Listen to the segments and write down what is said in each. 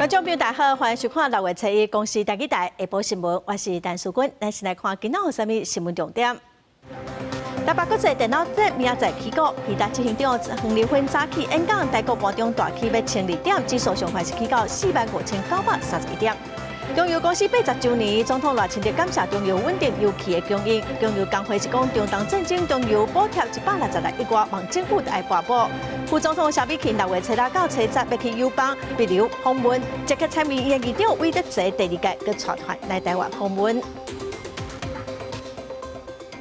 觀眾朋友大家好，歡迎收看六月初一公視台語台下晡新聞，我是陳淑君。咱先來看今仔有啥物新聞重點。台北國際電腦節明仔載起鼓，輝達執行長黃仁勳早起演講，台股盤中大起欲千二點，指數上懸是起到45,931點。中油公司80週年，總統賴清德感謝中油穩定油氣的供應。中油工會是講，中東戰爭中油補貼166億外，望政府著愛撥補。副總統蕭美琴六月初六到初十欲去友邦帛琉訪問，捷克參議院議長魏德澤第二屆閣帶團來台灣訪問。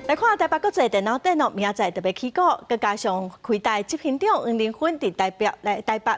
來看台北國際電腦展明仔載就欲起鼓，閣加上輝達執行長黃仁勳佇台北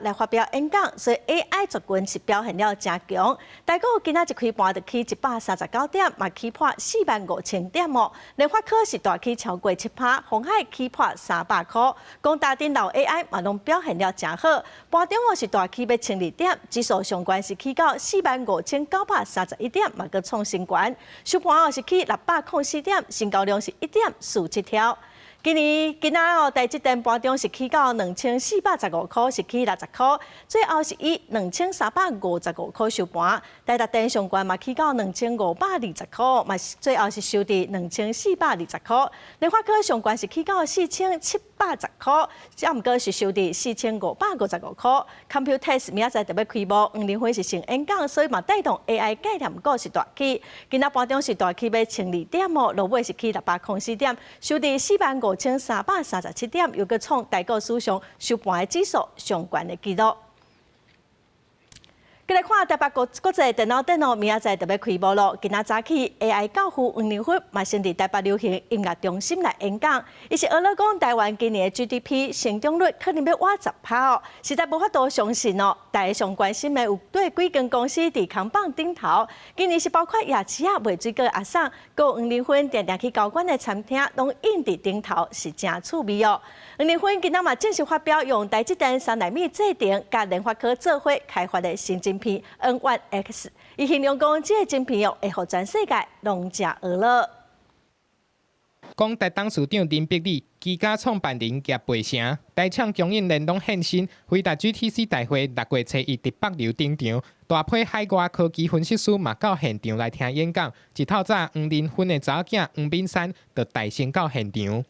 來發表演講，所以 AI 族群是表現了誠強。台股今仔一開盤就起139點，嘛起破45,000點哦。聯發科是大起超過7%，鴻海起破300箍，廣達電腦 AI 嘛攏表現了誠好。盤中哦是大起欲千二點，指數上懸是起到45,931點，嘛閣創新懸。收盤哦是起604點，成交量是1.47兆。今年今仔哦，台積電盤中是起到2415箍，是起60箍，最後是以2355箍收盤。台達電上懸嘛起到2520箍，嘛是最後是收佇2420箍。聯發科上懸是起到4710箍，抑毋過是收佇4555箍。Computex 明仔載就欲開幕，黃仁勳是先演講，所以嘛帶動 AI 概念股是大起。今仔盤中是大起欲千二點哦，落尾是起604點，收佇45,337點，又閣創台股史上收盤的指數上懸的紀錄。過來看台北國際電腦展哦，明仔載就欲開幕囉。今仔早起 AI 教父黃仁勳嘛先佇台北流行音樂中心來演講。伊是呵咾講台灣今年的 GDP 成長率可能欲倚10%哦，實在無法度相信哦。大家上關心的有對幾間公司佇扛棒頂頭，今年是包括夜市仔賣水果阿嬸，閣黃仁勳定定去高懸的餐廳，攏印佇頂頭，是誠趣味哦。黃仁勳今仔嘛正式發表用台積電3納米製程，佮聯發科做伙開發的新晶片 N1X，伊形容講，這个晶片哦，會予全世界攏誠呵咾。廣達董事長林伯里、技嘉創辦人葉培成、台廠供應鏈攏現身，輝達 GTC 大會六月初一佇帛琉登場，大批海外科技分析師嘛到現場來聽演講。一透早，黃仁勳的查某囝黃敏珊就帶先到現場。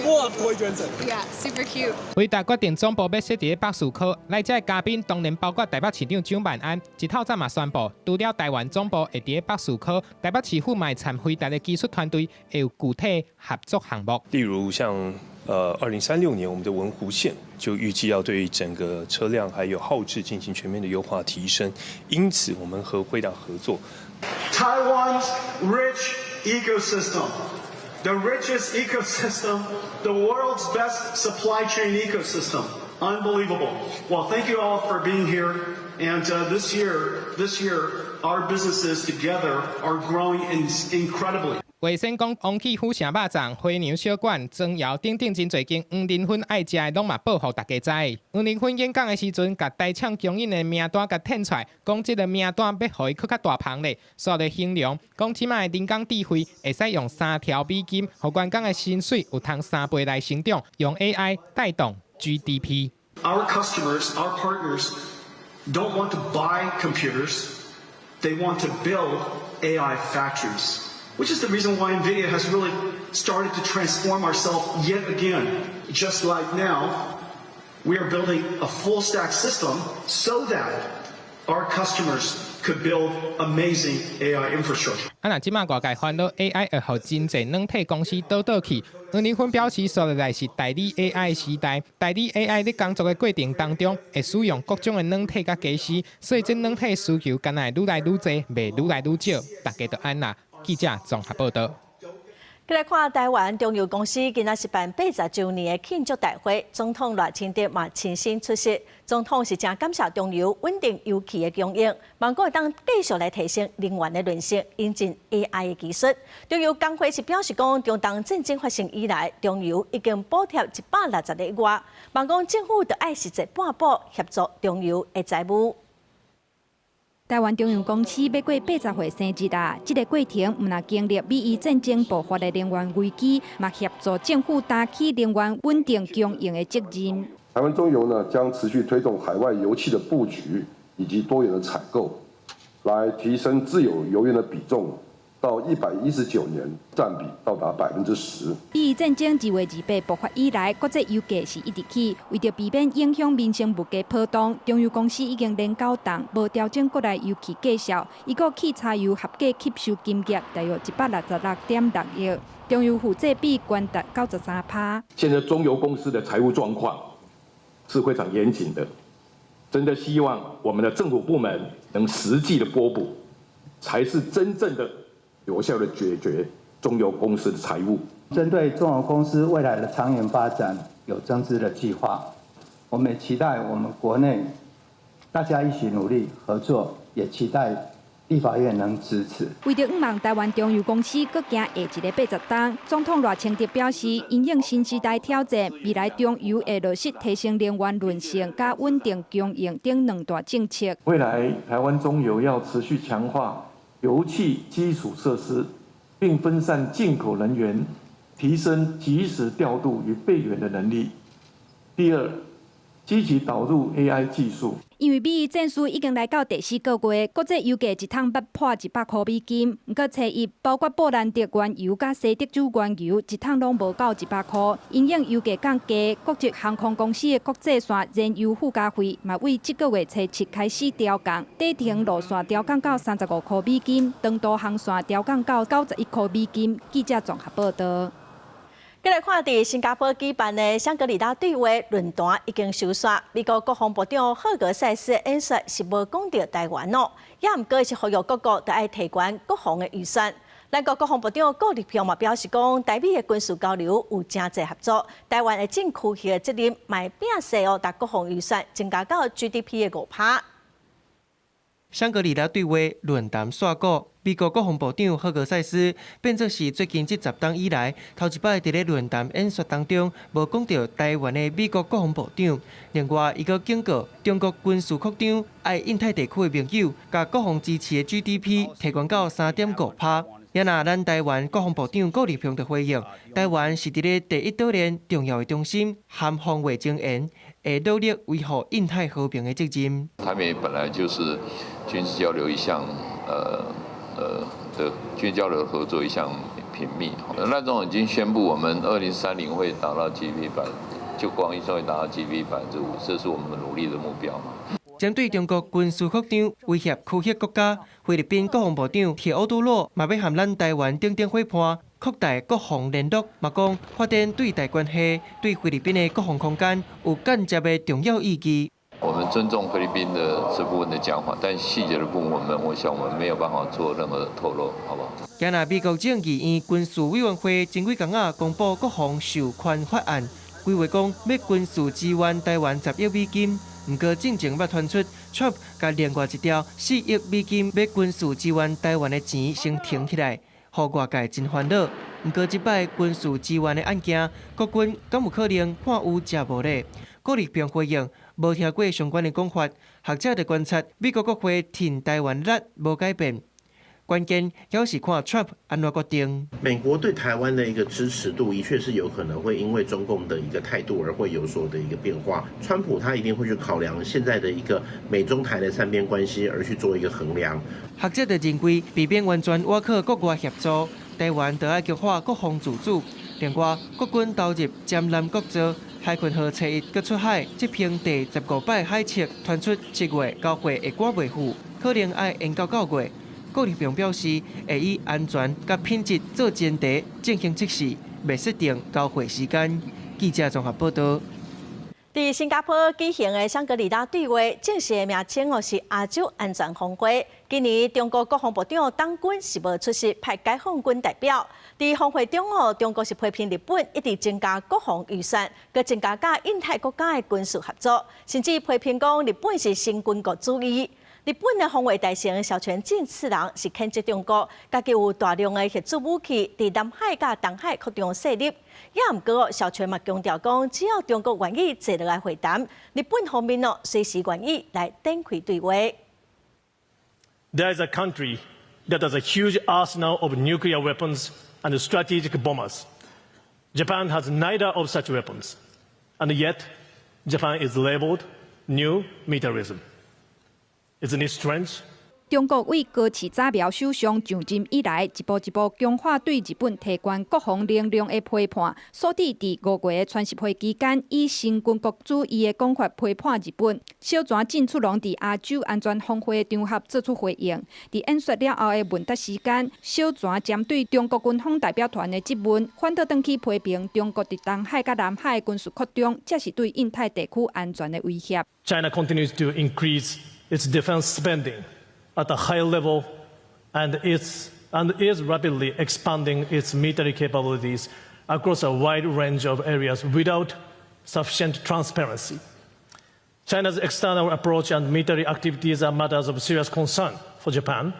Wow, Koi Jensen. Yeah, super cute. 輝達決定總部欲設佇咧北士科，來遮的嘉賓當然包括台北市長蔣萬安。一透早嘛宣布，除了台灣總部會佇咧北士科，台北市府嘛會參輝達的技術團隊會有具體合作項目。例如像2036年，我們的文湖線就預計要對整個車輛還有號誌進行全面的優化提升，因此我們和輝達合作。 Taiwan's rich ecosystem. The richest ecosystem, the world's best supply chain ecosystem. Unbelievable. Well, thank you all for being here. And this year, our businesses together are growing incredibly. 衛生講，王記府城肉粽、花娘小館、莊窯等等真濟間黃仁勳愛食的，攏嘛報予大家知。黃仁勳演講的時陣，共台廠供應的名單共提出來，講這个名單欲予伊閣較大芳咧。煞來形容，講這擺的人工智慧會使用3兆美金，予員工的薪水有通3倍來成長，用 AI 帶動 GDP。 Our customers, our partners, don't want to buy computers; they want to build AI factories. Which is the reason why NVIDIA has really started to transform ourselves yet again. Just like now, we are building a full stack system so that our customers could build amazing AI infrastructure. 啊，若這擺外界煩惱 AI 會予真濟軟體公司倒倒去，黃仁勳表示，紲落來是代理 AI 時代，代理 AI 咧工作的過程當中，會使用各種的軟體佮家私，所以這軟體需求敢若會愈來愈濟，袂愈來愈少，大家就按啦。記者綜合報導。過來看台灣中油公司今仔是辦80週年的慶祝大會，總統賴清德嘛親身出席。總統是誠感謝中油穩定油氣的供應，望閣會當繼續來提升能源的韌性，引進 AI 的技術。中油工會是表示講，中東戰爭發生以來，中油已經補貼160億外，望講政府著愛實際半補協助中油的財務。台灣中油公司欲過80歲生日啊！這个過程毋但經歷美伊戰爭爆發的能源危機，嘛協助政府擔起能源穩定供應的責任。台灣中油呢將持續推動海外油氣的布局以及多元的採購，來提升自有油源的比重，到119年佔比到達10%。美伊戰爭2月28爆發以來，國際油價是一直起，為著避免影響民生物價波動，中油公司已經連九冬無調整國內油氣價數，伊個汽柴油合計吸收金額大約166.6億，中油負債比懸達93%。現在中油公司的財務狀況是非常嚴謹的，真的希望我們的政府部門能實際的撥補，才是真正的有效的解決中油公司的財務。針對中油公司未來的長遠發展有增資的計劃，我們也期待我們國內大家一起努力合作，也期待立法院能支持。為著向望台灣中油公司閣行下一个80冬，總統賴清德表示，因應新時代挑戰，未來中油會落實提升能源韌性、佮穩定供應等兩大政策。未來台灣中油要持續強化油氣基礎設施，並分散進口能源，提升即時調度與備源的能力。第二，積極導入 AI 技術。因為美伊戰事已經來到第四個月，國際油價一桶捌破100箍美金。毋過初一，包括布蘭特原油佮西德州原油，一桶攏無到100箍。因應油價降低，國際航空公司的國際線燃油附加費嘛，為這個月初七開始調降，短程路線調降到35箍美金，長途航線調降到91箍美金。記者綜合報道。繼來看，佇新加坡舉辦的香格里拉對話論壇已經收煞。美國國防部長赫格塞斯演說是無講著台灣哦，也毋過是呼籲各國都愛提懸國防的預算。咱國國防部長顧立雄嘛表示講，台美的軍事交流有誠濟合作，台灣的政區域的責任嘛會摒細哦，共國防預算增加到 GDP 的5%。香格里拉對話論壇煞鼓，美國國防部長赫格塞斯變做是最近這10冬以來，頭一擺佇咧論壇演說當中，無講著台灣的美國國防部長。另外，伊閣警告中國軍事擴張，愛印太地區的盟友，共國防支持的 GDP 提懸到3.5%。也若咱台灣國防部長顧立雄就回應，台灣是佇咧第一島鏈重要的中心，含防衛前沿，會努力維護印太和平的責任。台美本來就是軍事交流一向，的軍事交流合作一向頻密。賴總統已經宣布，我們2030會達到 GDP 百，就國防預算會達到 GDP 5%，這是我們努力的目標嘛。針對中國軍事擴張威脅區域國家，菲律賓國防部長鐵奧多洛嘛欲和咱台灣等等伙伴擴大國防聯絡，嘛講發展對台關係對菲律賓的國防空間有間接的重要意義。我們尊重菲律賓的這部分的講法，但細節的部分，我想我們沒有辦法做任何的透露，好不好？今仔美國眾議院軍事委員會前幾工仔公布國防授權法案，規劃講欲軍事支援台灣10億美金。毋過進前捌傳出，Trump 共另外一條4億美金欲軍事支援台灣的錢先停起來，予外界真煩惱。毋過這擺軍事支援的案件，國軍敢有可能看有食無咧？顧立雄回應，無聽過相關的講法。學者就觀察，美國國會挺台灣力無改變，關鍵猶是看 Trump 按怎決定。美國對台灣的一個支持度，的確是有可能會因為中共的一個態度而會有所的一個變化。川普他一定會去考量現在的一個美中台的三邊關係，而去做一個衡量。學者就認為，避免完全倚靠國外協助，台灣就愛強化國防自主。另外，國軍投入尖艦國造海鯤號初一閣出海執行第15擺海測，傳出7月交貨會趕袂赴，可能愛延到9月。顧立雄表示，會以安全佮品質做前提進行測試，未設定交貨時間。記者綜合報道。佇新加坡舉行的香格里拉對話，正式的名稱哦是亞洲安全峰會。今年中國國防部長董軍是無出席，派解放軍代表。佇峰會中哦，中國是批評日本一直增加國防預算，閣增加佮印太國家的軍事合作，甚至批評講日本是新軍國主義。日本的防衛大臣小泉進次郎是譴責中國，家己有大量的核子武器佇南海佮東海擴張勢力。也毋過，小泉嘛強調講，只要中國願意坐落來會談，日本方面哦隨時願意來展開對話。 There is a country that has a huge arsenal of nuclear weapons and strategic bombers. Japan has neither of such weapons, and yet Japan is labeled new militarism. Isn't it strange? 中國對高市早苗首相上任以來，一步一步強化對日本提懸國防能量的批判。所以佇5月川習會期間，以新軍國主義的講法批判日本。小泉進次郎佇亞洲安全峰會場合做出回應。佇演說了後的問答時間，小泉針對中國軍方代表團的質問，反倒轉去批評中國佇東海佮南海軍事擴張，這是對印太地區安全的威脅。 China continues to increase its defense spending at a high level and is rapidly expanding its military capabilities across a wide range of areas without sufficient transparency. China's external approach and military activities are matters of serious concern for Japan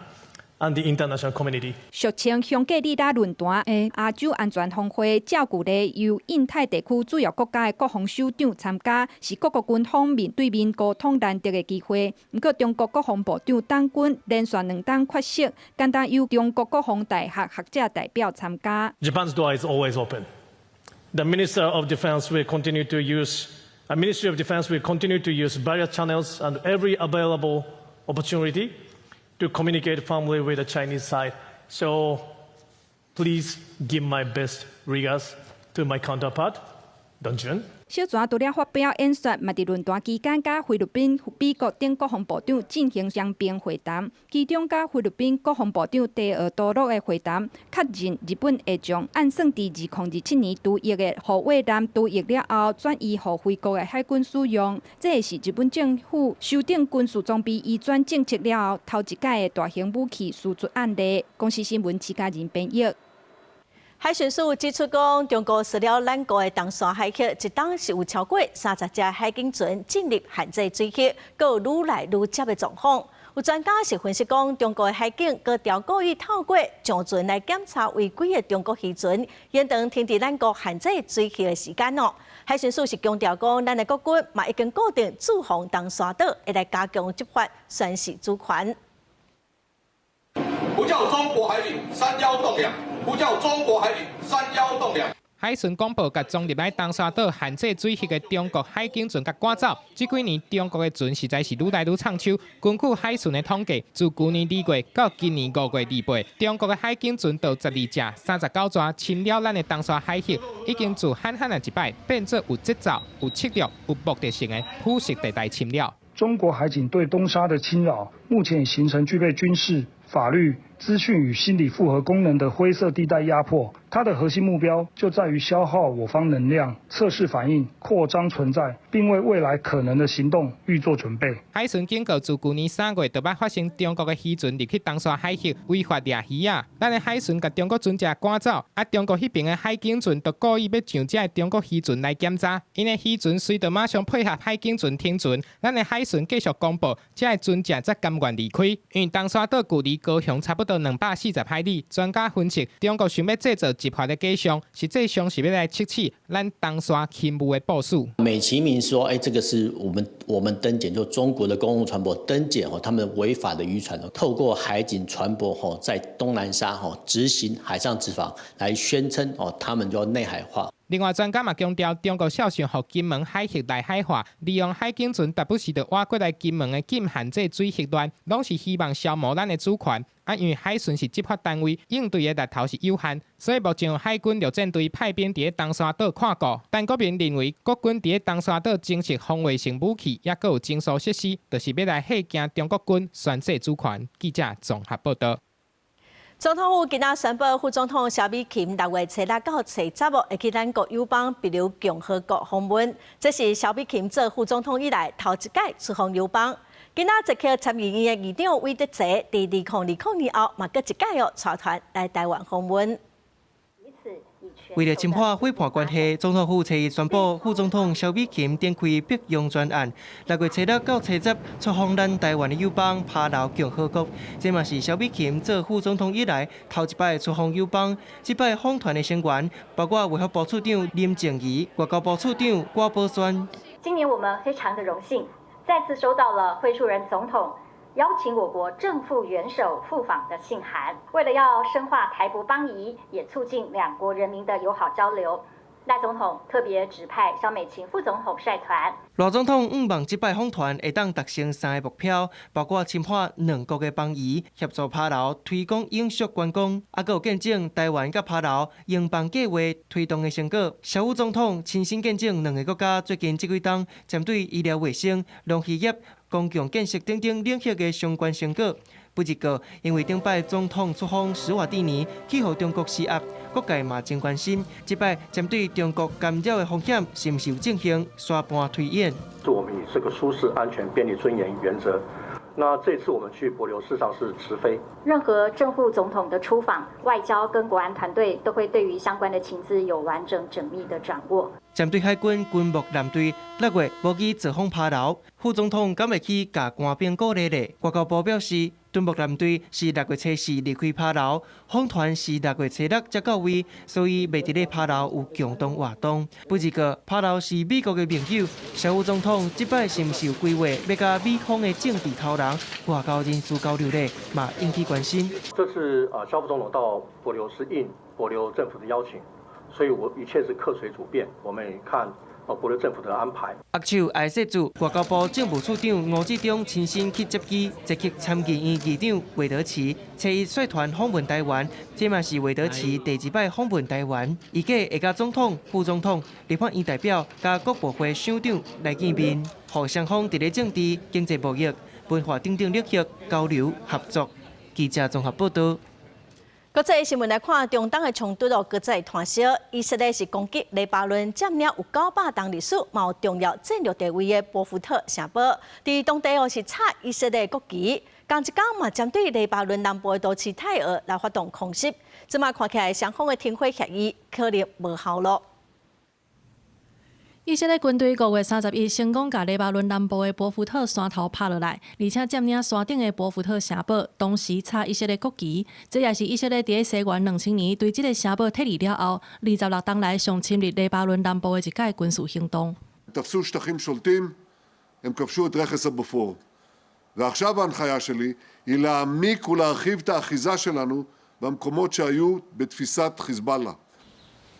and the international community. 俗稱香格里拉論壇的亞洲安全峰會，照舊咧由印太地區主要國家的國防首長參加，是各國軍方面對面溝通難得的機會。毋過，中國國防部長黨軍連續兩冬缺席，干焦由中國國防大學學者代表參加。 Japan's door is always open. The Minister of Defense will continue to use, the Ministry of Defense will continue to use various channels and every available opportunity to communicate firmly with the Chinese side. So please give my best regards to my counterpart, Dong Jun. 小泉除了發表演說，嘛佇論壇期間，佮菲律賓、美國等國防部長進行雙邊會談。其中，佮菲律賓國防部長提奧多洛的會談，確認日本會將按算佇2027年除役的護衛艦除役了後，轉移予菲國的海軍使用。這是日本政府修訂軍事裝備移轉政策了後，頭一擺的大型武器輸出案例。公視新聞，徐家仁編譯。海巡署指出講，中國騷擾咱國的東沙海域，一冬是有超過30隻海警船進入限制水域，閣有愈來愈捷的狀況。有專家是分析講，中國的海警閣調故意透過上船來檢查違規的中國漁船，延長停佇咱國限制水域的時間哦。海巡署是強調講，咱的國軍嘛已經固定駐防東沙島，會來加強執法，宣示主權。呼叫中國海警三幺洞兩，呼叫中國海警三幺洞兩。海巡廣報，共裝入來東沙島限制水域的中國海警船共趕走。這幾年中國的船實在是愈來愈藏手。根據海巡的統計，自舊年2月到今年5月28，中國的海警船就12隻、39逝侵擾咱的東沙海域，已經自罕罕的一擺變做有節奏、有策略、有目的性的灰色地帶侵擾。中國海警對東沙的侵擾，目前已形成具備軍事、法律、資訊與心理複合功能的灰色地帶壓迫。它的核心目標就在於消耗我方能量、測試反應、擴張存在，並為未來可能的行動預做準備。海巡警告，自舊年3月就捌發生中國的漁船入去東沙海域違法掠魚仔，咱的海巡共中國船隻趕走，啊，中國彼爿的海警船就故意欲上這个中國漁船來檢查，𪜶的漁船隨著馬上配合海警船停船，咱的海巡繼續公報，這个船隻才甘願離開。因為東沙島距離高雄差不多240海里，專家分析，中國想欲製造執法的假象，實際上是欲來測試咱東沙勤務的部署。美其名說，哎，這個是我們登檢，就中國的公共船舶登檢哦，他們違法的漁船哦，透過海警船舶吼，在東南沙吼執行海上執法，來宣稱哦，他們就要內海化。另外，專家嘛強調，中國肖想予金門海域內海化，利用海警船，時不時就倚過來金門的禁限制水域內，攏是希望消磨咱的主權。啊，因為海巡是執法單位，應對的力頭是有限，所以目前海軍陸戰隊派兵佇咧東沙島看顧。陳國民認為，國軍佇咧東沙島增設防衛性武器，抑閣有偵搜設施，就是欲來嚇驚中國軍宣示主權。記者綜合報道。總統府今仔宣布，副總統蕭美琴6月初6到初十會去咱國友邦帛琉共和國訪問。這是蕭美琴做副總統以來頭一擺出訪友邦。今仔捷克參議院的議長魏德澤，佇2020年後嘛，閣一擺哦，帶團來台灣訪問。為了深化夥伴關係，總統府初一宣布，副總統蕭美琴展開北洋專案，6月初6到初十出訪咱台灣的友邦帕勞共和國。這嘛是蕭美琴做副總統以來頭一擺出訪友邦。這擺訪團的成員包括衛福部次長林靜儀、外交部次長郭寶萱。今年我們非常的榮幸，再次收到了惠恕仁總統邀請我國正副元首赴訪的信函。為了要深化台帛邦誼，也促進兩國人民的友好交流，賴總統特別指派蕭美琴副總統率團。賴總統向望這擺訪團會當達成三个目標，包括深化兩國的邦誼，協助帕勞推廣永續觀光，猶閣有見證臺灣佮帕勞永邦計畫推動的成果。蕭副總統親身見證兩个國家最近這幾冬針對醫療衛生、農漁業、公共建設等等領域的相關成果。不過，因為頂擺總統出訪史瓦蒂尼，去予中國施壓，各界嘛真關心，這擺針對中國干擾的風險，是毋是有進行沙盤推演？是我們以這個舒適、安全、便利、尊嚴原則。那這次我們去帛琉，事實上是直飛。任何正副總統的出訪，外交跟國安團隊都會對於相關的情資有完整縝密的掌握。針對海軍軍木艦隊6月無機造訪帕勞，副總統敢會去共官兵鼓勵咧？外交部表示，敦木艦隊是6月初四離開帕勞，訪團是6月初六才到位，所以袂佇咧帕勞有共同活動。不過，帕勞是美國的盟友，蕭副總統這擺是毋是有規劃欲佮美方的政治頭人、外交人士交流咧？嘛引起關心。這次啊，蕭副總統到帛琉是應帛琉政府的邀請，所以我一切是客隨主便，我們看。哦，帛琉政府的安排。握手愛說主，外交部政務處長吳志中親身去接機，捷克參議院議長韋德齊初一率團訪問臺灣，這嘛是韋德齊第二擺訪問臺灣。預計會佮總統、副總統、立法院代表佮國部會首長來見面，予雙方佇咧政治、經濟、貿易、文化等等領域交流合作。記者綜合報道。國際新聞來看，中東的衝突哦，閣再湠燒。以色列是攻擊黎巴嫩佔領有900冬歷史、嘛有重要戰略地位的波福特城堡，佇當地哦是插以色列國旗。仝一工嘛，針對黎巴嫩南部的都市泰爾來發動空襲。這馬看起來，雙方的停火協議可能無效囉。以色列軍隊5月31成功共黎巴嫩南部的波福特山頭拍落來，而且佔領山頂的波福特城堡，同時插以色列國旗。這也是以色列佇西元2000年對這个城堡撤離了後，26冬來上深入黎巴嫩南部的一擺軍事行動。 תפסו שטחים שולטים, הם כבשו את רכס הבופור. ועכשיו ההנחיה שלי היא להעמיק ולהרחיב את האחיזה שלנו במקומות שהיו בתפיסת חיזבאללה.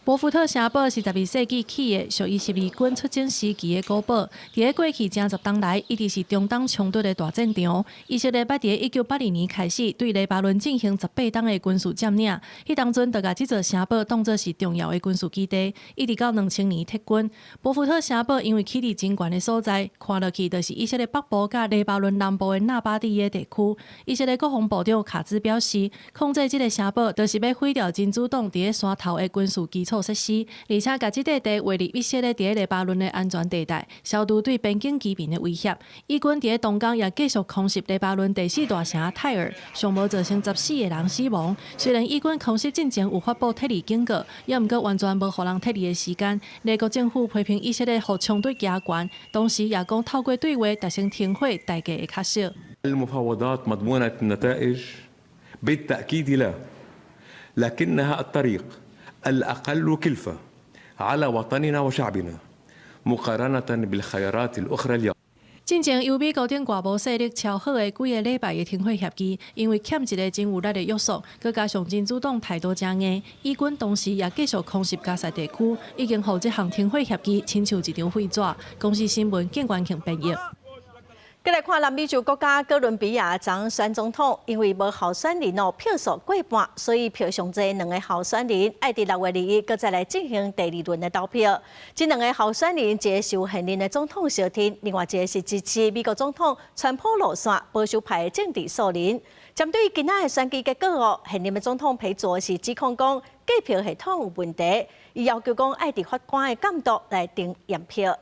波福特城堡是12世紀起的，屬於十字軍出征時期的古堡。佇咧過去成十冬來，一直是中東衝突的大戰場。以色列捌佇1982年開始對黎巴嫩進行18冬的軍事佔領，彼當陣就共這座城堡當作是重要的軍事基地，一直到2000年撤軍。波福特城堡因為起佇真懸的所在，看落去就是以色列北部佮黎巴嫩南部的納巴蒂耶地區。以色列國防部長卡茲表示，控制這个城堡，就是欲毀掉真主黨佇咧山頭的軍事基礎設施，而且共這塊地劃入以色列佇咧黎巴嫩的安全地帶，消除對邊境居民的威脅。以軍佇咧東江也繼續空襲黎巴嫩第四大城泰爾，上無造成14個人死亡。雖然以軍空襲進前有發布撤離警告，猶毋過完全無予人撤離的時間。黎國政府批評以色列予衝突加懸，同時也講透過對話達成停火，代價會較少。 المفاوضات مضمونة النتائج بالتأكيد لا لكنها الطريق الأقل كلفة على وطننا وشعبنا مقارنة بالخيارات الأخرى اليوم。進前由美國等外部勢力敲好的幾个禮拜的停火協議，因為欠一个真有力的約束，閣加上真主黨態度誠硬，以軍同時也繼續空襲加薩地區，已經予這項停火協議親像一張廢紙。公視新聞見關慶編譯。閣來看南美洲國家哥倫比亞昨選總統，因為無候選人哦票數過半，所以票上濟兩个候選人愛佇6月21閣再來進行第二輪的投票。這兩个候選人，一个是有現任的總統相挺，另外一个是支持美國總統川普路線保守派的政治素人。針對今仔的選舉結果哦，現任的總統裴卓是指控講計票系統有問題，伊要求講愛佇法官的監督來定驗票。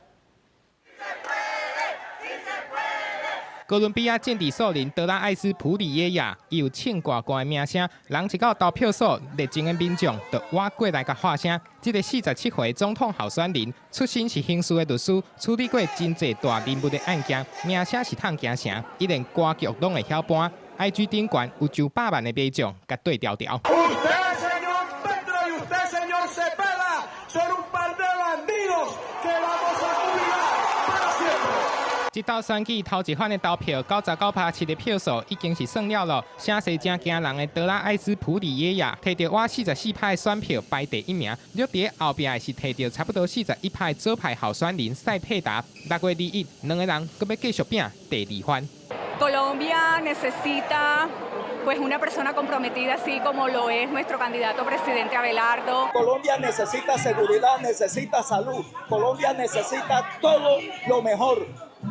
哥倫比亞政治素人德拉艾斯普里耶亞，伊有唱歌歌的名聲，人一到投票所，熱情的民眾就倚過來共喊聲。這个47歲總統候選人，出身是刑事的律師，處理過真濟大人物的案件，名聲是通驚城，伊連歌劇攏會曉搬。IG 頂懸有上百萬的民眾共綴牢牢。 Usted, señor Petro, y usted, señor Cepeda, son un par de bandidos que vamos a jubilar para siempre. 這道選舉頭一番的投票，99.7%的票數已經是算了囉。聲勢誠驚人的德拉艾斯普里耶亞提著倚44%的選票排第一名，落佇後壁的是提著差不多41%的左派候選人塞佩達。6月21，兩个人閣欲繼續拚第二番。 Colombia necesita pues una persona comprometida así como lo es nuestro candidato presidente Abelardo. Colombia necesita seguridad, necesita salud. Colombia necesita todo lo mejor.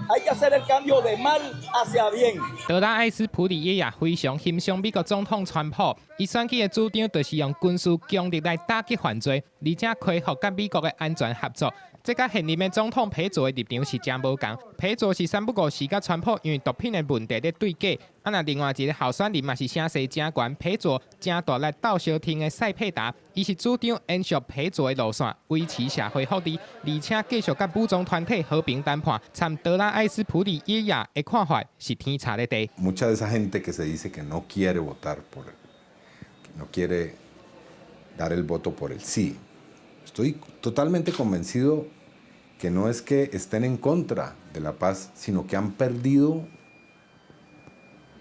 Hay que hacer el cambio de mal hacia bien。德拉艾斯普里耶亞非常欣賞美國總統川普，伊選舉的主張就是用軍事強力來打擊犯罪，而且恢復佮美國的安全合作。這佮現任的總統皮卓的立場是誠無仝。皮卓是三不五時佮川普因為毒品的問題咧對決。啊，若另外一个候選人嘛是聲勢誠懸，皮卓誠大力鬥相挺的塞佩達，伊是主張延續皮卓的路線，維持社會福利，而且繼續佮武裝團體和平談判。參德拉艾斯普里耶亞的看法是天差咧地。 Mucha de esa gente que se dice que no quiere votar por, que no quiere dar el voto por el sí. Estoy totalmente convencido que no es que estén en contra de la paz, sino que han perdido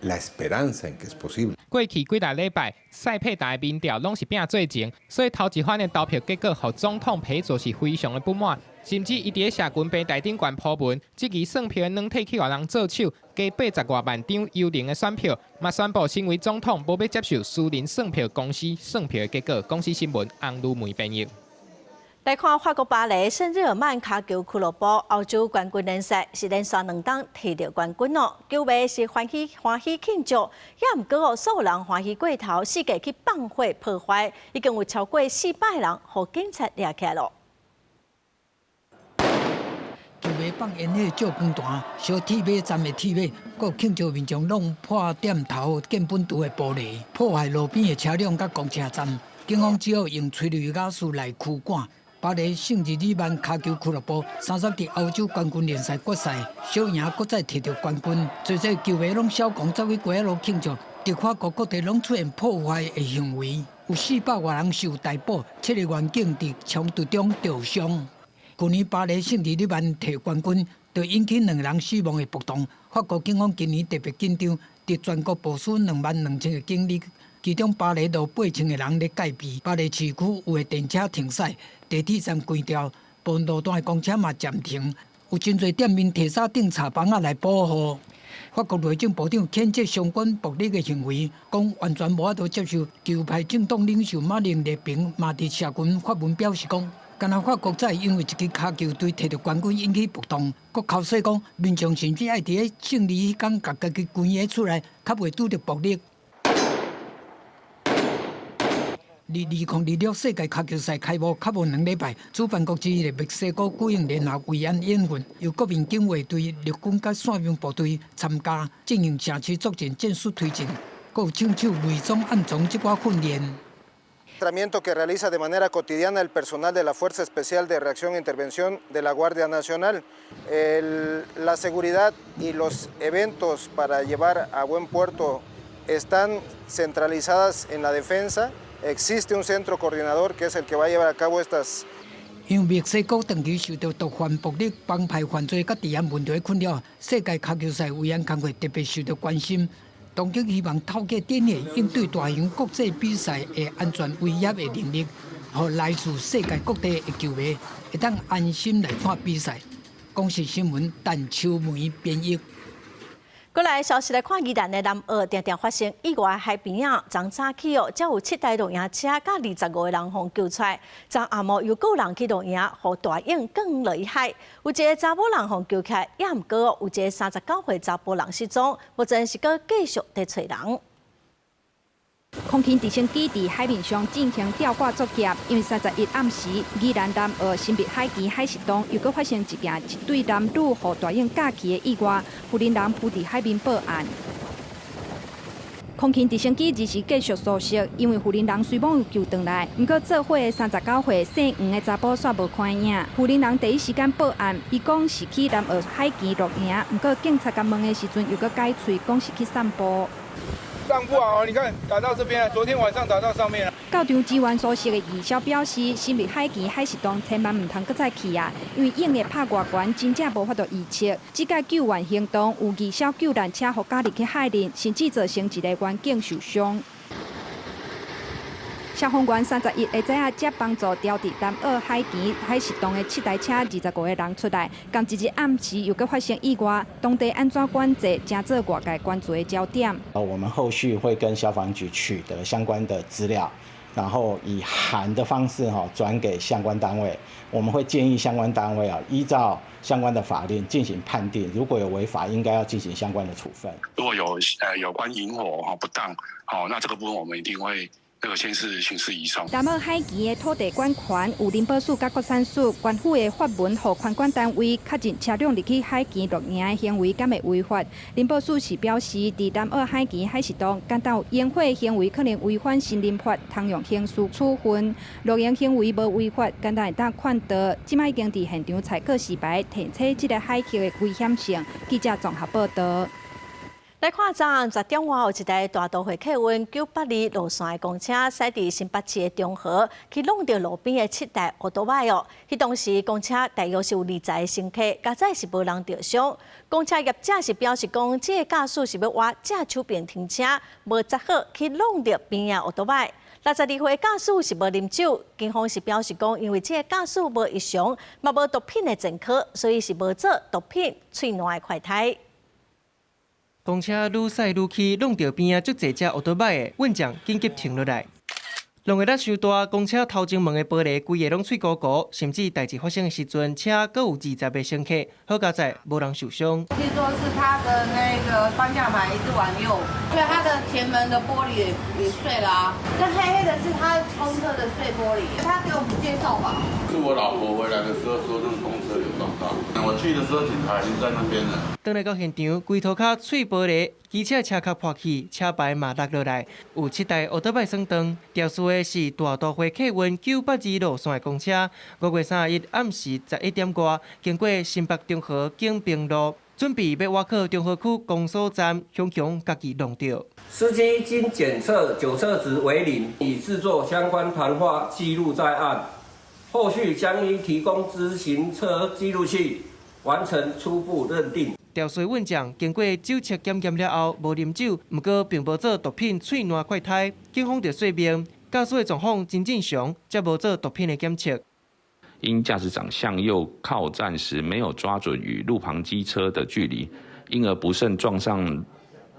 la esperanza en que es posible。過去幾若禮拜，塞佩達的民調攏是拚做前，所以頭一番的投票結果，予總統皮卓是非常的不滿，甚至伊佇咧社群平台頂懸鋪文，質疑算票的軟體去予人做手，加80外萬張幽靈的選票，嘛宣布身為總統無欲接受私人算票公司算票的結果。公視新聞翁如梅編譯。來看法國巴黎聖日耳曼跤球俱樂部歐洲冠軍聯賽是連續兩冬提著冠軍哦，球迷是歡喜歡喜慶祝，也毋過哦，煞有人歡喜過頭，四界去放火破壞，已經有超過400人予警察掠起來囉。球迷放煙火照光彈，燒鐵馬站的鐵馬，閣慶祝民眾弄破店頭建本櫥的玻璃，破壞路邊的車輛佮公車站。警方只好用催淚瓦斯來驅趕。巴黎聖日耳曼跤球俱樂部三十佇歐洲冠軍聯賽決賽，小贏閣再提著冠軍，濟濟球迷攏痟狂走去街仔路慶祝，佇法國各地攏出現破壞的行為，有400外人受逮捕，七个員警佇衝突中著傷。去年巴黎聖日耳曼提冠軍，就引起兩人死亡的暴動。法國警方今年特別緊張，佇全國部署22,000個警力。其中巴黎路8000個人咧戒備，巴黎市區有的電車停駛，地鐵站關掉，部分路段的公車嘛暫停，有真濟店面提早釘插板仔來保護。法國內政部長譴責相關暴力的行為，講完全無法度接受。極右派政黨領袖馬林列平嘛佇社群發文表示講，敢若法國才會因為一支跤球隊提著冠軍引起暴動，閣剾洗講民眾甚至愛佇咧勝利彼工共家己關佇厝內，較袂拄著暴力。佇2026世界跤球賽開幕較無2禮拜，主辦國之一的墨西哥舉行聯合維安演訓，由國民警衛隊、陸軍佮傘兵部隊參加，進行城市作戰戰術推進，閣有槍手偽裝暗裝這寡訓練。 que realiza de manera cotidiana el personal de la Fuerza Especial de Reacción e Intervención de la Guardia Nacional. La seguridad y los eventos para llevar a buen puerto están centralizadas en la defensa. Existe un centro coordinador que es el que va a llevar a cabo estas. 因為墨西哥長期受著毒販、暴力、幫派犯罪佮治安問題困擾，世界跤球賽維安工作特別受著關心。當局希望透過展演應對大型國際比賽的安全威脅的能力，予來自世界各地的球迷會當安心來看比賽。公視新聞陳秋梅編譯。過來消息來看，宜蘭的南澳定定發生意外海邊仔，昨早起哦，才有七台露營車佮25個人予救出來。昨暗暝又閣有人去露營，予大湧卷落海。有一个查某人予救起來，也毋過有一个39歲查埔人失蹤，目前是閣繼續佇揣人。空勤直升機佇海面上進行吊掛作業，因為31暗時，宜蘭南澳新北海墘海蝕洞又閣發生一件一對男女予大湧咬去的意外，婦人人浮佇海面報案。空勤直升機這時繼續搜索，因為婦人人雖罔有救轉來，毋過做伙的39歲姓黃的查埔煞無看影。婦人人第一時間報案，伊講是去南澳海墘露營，毋過警察共問的時陣又閣改喙，講是去散步。散步啊！你看打到這邊，昨天晚上打到上面了。到場支援所屬的義消表示，深入海墘海蝕洞千萬毋通閣再去啊，因為湧會拍偌懸，真正無法度預測。這擺救援行動有義消救難車予加入去海裡，甚至造成一個員警受傷。消防員31下早仔才幫助牢佇南澳海墘海蝕洞的七台車25個人出來，仝一日暗時又閣發生意外，當地按怎管制，成做外界關注的焦點。我們後續會跟消防局取得相關的資料，然後以函的方式哈轉給相關單位。我們會建議相關單位啊，依照相關的法令進行判定，如果有違法，應該要進行相關的處分。如果有關營火哈不當，好，那這個部分我們一定會。這個先是刑事移送。南澳海墘的土地管權有林保署佮國產署官府的發文，予環管單位確認車輛入去海墘露營的行為敢會違法。林保署是表示，佇南澳海墘海蝕洞，敢若有營火行為可能違反森林法，通用刑事處分。露營行為無違法，敢若會當勸導。這擺已經佇現場採告示牌，提醒這個海域的危險性。記者綜合報道。來看昨暗10點外有一台大都會客運982路線的公車駛佇新北市的中和，去挵著路邊的七台歐多擺哦。彼當時公車大約是有20個乘客，佳哉是無人著傷。公車業者是表示講，這个駕駛是欲倚正手爿停車，無執好去挵著邊仔歐多擺。62歲駕駛是無啉酒，警方是表示講，因為這个駕駛無異常，嘛無毒品的前科，所以是無做毒品喙瀾的快篩。公車愈駛愈去，挵著邊仔足濟隻歐多擺的，運將緊急停落來。挵的力傷大，公車頭前門的玻璃規个攏碎糊糊，甚至代誌發生的時陣，車閣有20個乘客，好佳哉無人受傷。聽說是他的那個方向盤一直往右，所以他的前門的玻璃也碎了啊。那黑黑的是他公車的碎玻璃，他給我們介紹吧。是我老婆回來的時候說，那個公車有撞到。我去的時候，警察已經在那邊了。轉來到現場，規塗跤碎玻璃，機車車殼破去，車牌嘛落落來，有七台歐多擺損斷。肇事的是大都會客運982路線的公車，5月31暗時11點外，經過新北中和景平路，準備欲倚靠中和區公所站，雄雄共伊挵著。司機經檢測酒測值為零，已製作相關談話記錄在案，後續將依提供自行車記錄器完成初步認定。肇事運將經過酒測檢驗了後，無啉酒，毋過並無做毒品喙瀾快篩。警方就說明，駕駛的狀況真正常，才無做毒品的檢測。因駕駛長向右靠站時，沒有抓準與路旁機車的距離，因而不慎撞上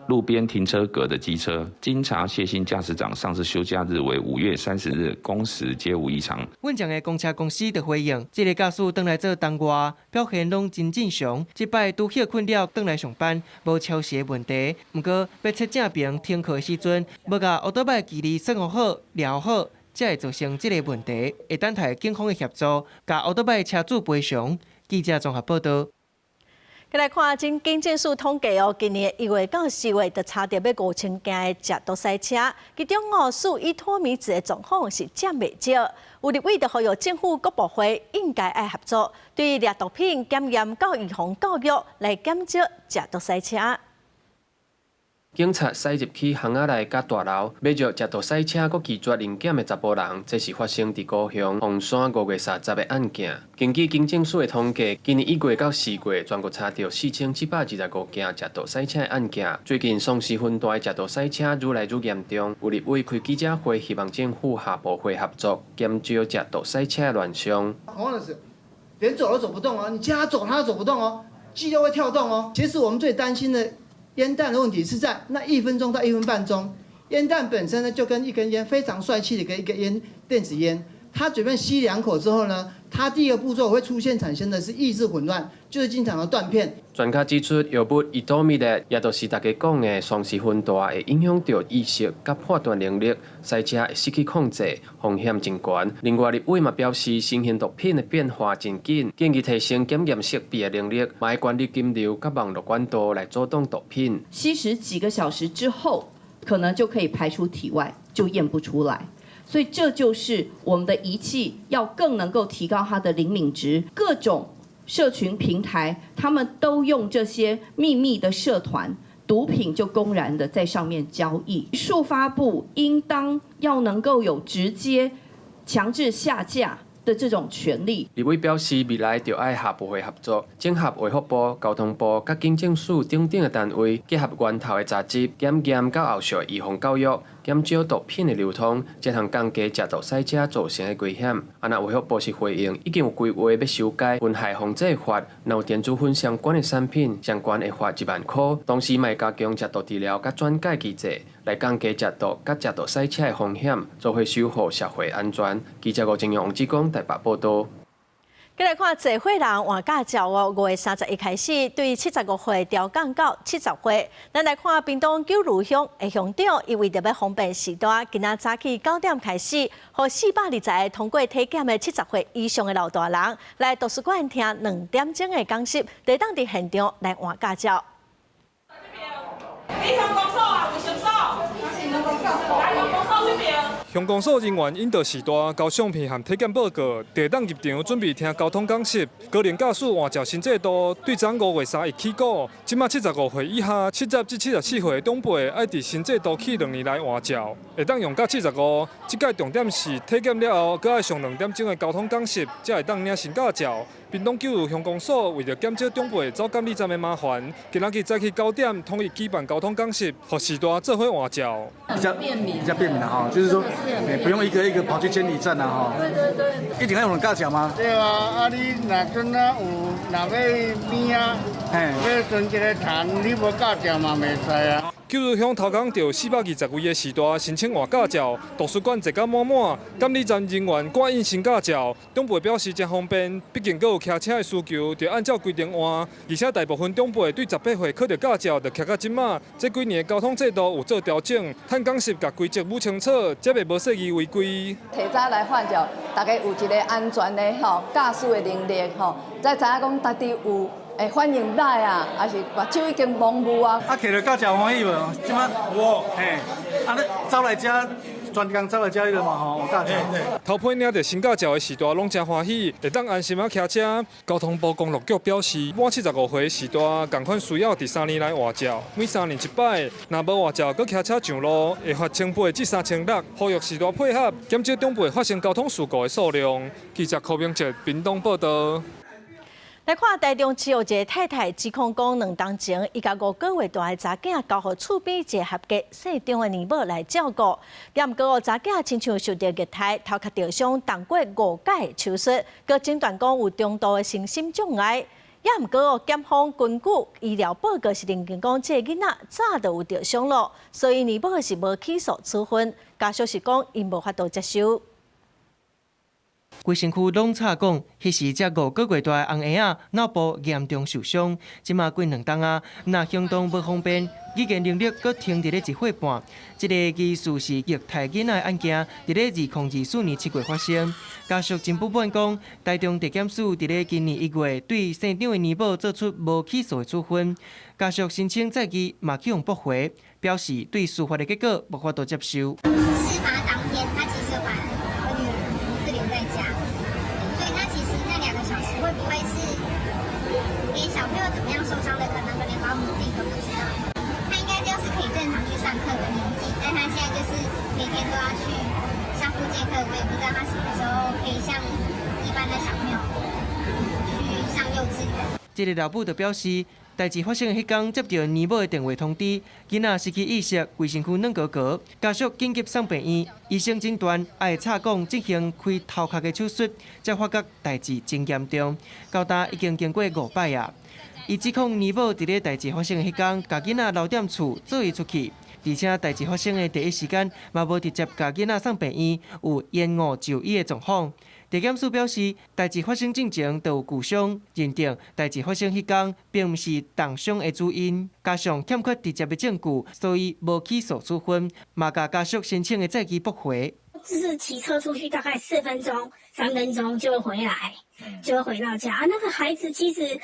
路邊停車格的機車。經查，謝姓駕駛長上次休假日為5月30日，工時皆無異常。運將的公車公司就回應，這個駕駛轉來做同外，表現攏真正常。這擺拄歇睏了，轉來上班，無超時的問題。毋過欲切正爿停靠的時陣，無共歐多擺距離算好、量好，才會造成這个問題。會等待警方的協助，共歐多擺車主賠償。記者綜合報道。來看，這警政署統計哦，今年1月到4月，就查著欲5000件的食毒賽車，其中哦，四依托咪酯的狀況是佔袂少。有立委就呼籲政府各部會應該愛合作，對掠毒品檢驗佮預防教育來減少食毒賽車。警察駛入去巷仔內佮大樓，欲著食毒賽車，閣拒絕臨檢的查埔人，這是發生佇高雄鳳山5月30的案件。根據警政署的統計，今年1月到4月，全國查著4725件食毒賽車的案件。最近喪屍分大的食毒賽車愈來愈嚴重，有立委開記者會，希望政府跨部會合作，減少食毒賽車的亂象。黃老師，連走都走不動哦，你叫他走，他都走不動哦，肌肉會跳動哦。其實我們最擔心的煙彈的問題是在那1分鐘到1分半鐘，煙彈本身呢就跟一根煙非常帥氣的一個煙電子煙，它隨便吸兩口之後呢，它第一個步驟會出現產生的是意識混亂，就是經常的斷片。專家指出，藥物依托咪酯，也就是大家講的喪屍粉大，會影響著意識佮判斷能力，賽車會失去控制，風險真懸。另外，立委嘛表示，新型毒品的變化真緊，建議提升檢驗設備的能力，嘛愛管理金流佮網路管道來阻擋毒品。吸食幾個小時之後，可能就可以排出體外，就驗不出來。所以這就是我們的儀器要更能夠提高它的靈敏值，各種社群平台，他們都用這些秘密的社團，毒品就公然的在上面交易。數發部應當要能夠有直接強制下架的這種權利。立委表示，未來著愛跨部會合作，整合衛福部、交通部、佮警政署等等的單位，結合源頭的查緝、檢驗佮後續的預防教育，減少毒品的流通，才通降低食毒駛車造成的危險。啊，若衛福部是回應，已經有規劃欲修改薰害防制法，若有電子薰相關的產品，相關會罰1萬箍。同時，嘛會加強食毒治療佮轉介機制，來降低食毒佮食毒駛車的風險，做伙守護社會安全。記者吳正陽、王志剛台北報道。繼來看濟歲人換駕照哦，5月31開始，對75歲調降到70歲。咱來看屏東九如鄉的鄉長，伊為著欲方便序大，今仔早起9點開始，予420個通過體檢的70歲以上的老大人來圖書館聽2點鐘的講習，會當佇現場來換駕照。你鄉公所啊，衛生所，來鄉公所這邊。鄉公所人員引導序大，交相片和體檢報告，就會當入場準備聽交通講習。高齡駕駛換照新制度，對昨5月31起鼓，這馬75歲以下、70至74歲的長輩，愛佇新制度起2年來換照，會當用到75。這擺重點是體檢了後，閣愛上2點鐘的交通講習，才會當領新駕照。屏東九如鄉公所為著減少長輩走監理站的麻煩，今仔日早起9點統一舉辦交通講習，予序大做伙換照。比較便民，比較便民啦哈，就是說，不用一個一個跑去監理站啦哈。對對對。一定要用駕照嗎？對啊，啊你若陣啊有若欲邊啊，欲存一个田，你無駕照嘛袂使啊。九如鄉頭工就420位的序大申請換駕照，圖書館坐甲滿滿，監理站人員趕印新駕照。長輩表示真方便，畢竟閣有騎車的需求，就按照規定換。而且大部分長輩對18歲考著駕照就騎到這馬，這幾年的交通制度有做調整，趁講習共規則捋清楚，才袂無細意違規。提早來換照，大家有一个安全的吼駕駛的能力吼，才知影講家己有。會反應歹啊，抑是目睭已經模糊啊。啊，摕著駕照歡喜無？這馬有，嘿，啊，你走來遮，專工走來遮彼个嘛吼，有駕照。頭批領著新駕照的序大攏誠歡喜，會當安心仔騎車。交通部公路局表示，滿75歲序大仝款需要佇3年來換照，每3年一擺，若無換照，閣騎車上路，會罰1800至3600。呼籲序大配合，減少長輩發生交通事故的數量。記者柯明哲屏東報道。來看台中市有一个太太指控講，2冬前，伊共5個月大的查囝交予厝邊一个合格姓張的奶母來照顧。也毋過查囝親像受著虐待，頭殼著傷，動過五擺手術，閣診斷講有中度的身心障礙。也毋過檢方根據醫療報告是認定講，這个囡仔早就有著傷咯，所以奶母是無起訴處分。家屬是講，𪜶無法度接受。規身軀攏插管，彼時才5個月大的尪仔腦部嚴重受傷，這馬過2冬啊，若行動無方便，語言能力閣停佇咧1歲半。這个疑似是虐待囡仔的案件，佇咧2024年7月發生。家屬真不滿講，台中地檢署佇咧今年1月對姓張的奶母做出無起訴的處分，家屬申請再議嘛去予駁回，表示對司法的結果無法度接受。事發當天，他其實把我女兒獨自留在家，所以他其實那2個小時會不會是連小朋友怎麼樣受傷的，可能連保姆自己都不知道。他應該就是可以正常去上課的年紀，但他現在就是每天都要去上復健課，我也不知道他什麼時候可以像一般的小朋友去上幼稚園。這个老母就表示，代誌發生的彼工，接著奶母的電話通知，囡仔失去意識，規身軀軟糊糊，家屬緊急送病院，醫生診斷愛插管進行開頭殼的手術，才發覺代誌真嚴重，到今已經經過五擺啊。伊指控奶母佇咧代誌發生的彼工，共囡仔留踮厝，做伊出去，而且代誌發生的第一時間，嘛無直接共囡仔送病院，有延誤就醫的狀況。地檢署表示，代誌發生進前就有舊傷，認定代誌發生彼工並毋是凍傷的主因，加上欠缺直接的證據，所以無起訴處分，嘛共家屬申請的再議駁回。就是騎車出去大概4分鐘、3分鐘就會回來，就會回到家。啊，那個孩子其實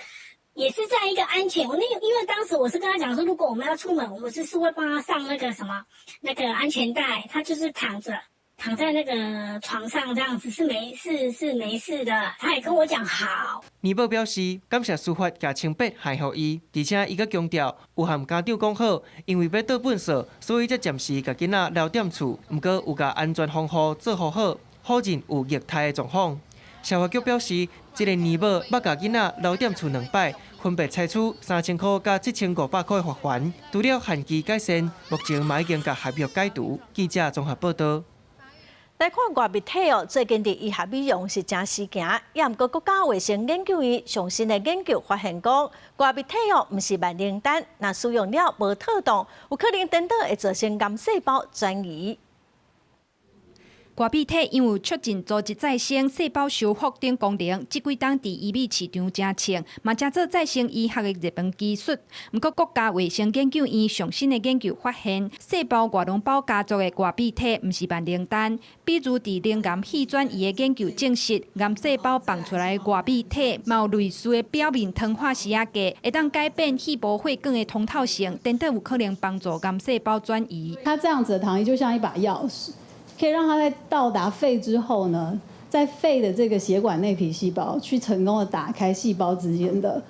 也是在一個安全。我那因為當時我是跟他講說，如果我們要出門，我們就是會幫他上那個什麼那個安全帶，他就是躺着。躺在那個床上這樣子是沒事是沒事的，他也跟我講好。年母表示感謝司法共清白還予伊，而且伊閣強調有和家長講好，因為欲倒糞掃，所以才暫時共囡仔留踮厝，毋過有共安全防護做好好，否認有虐待的狀況。社福局表示，這个年母捌共囡仔留踮厝兩擺，分別採取3000箍佮7500箍的罰鍰，除了限期改善，目前嘛已經共合約解除。記者綜合報道。來看外泌體哦，最近佇醫學美容是誠時行，也毋過國家衛生研究院上新的研究發現講，外泌體哦毋是萬靈丹，若使用了無妥當，有可能顛倒會造成癌細胞轉移。外泌體因有促進組織再生、細胞修復等功能，這幾冬佇醫美市場誠衝，嘛成做再生醫學的熱門技術。毋過國家衛生研究院上新的研究發現，細胞外囊胞家族的外泌體毋是萬靈丹。比如佇乳癌肺轉移的研究證實，癌細胞放出來的外泌體，嘛有類似的表面糖化時仔價，會當改變肺部血管的通透性，顛倒有可能幫助癌細胞轉移。它這樣子的糖衣就像一把鑰匙。可以讓它在到達肺之後呢，在肺的這個血管內皮細胞去成功的打開細胞之間的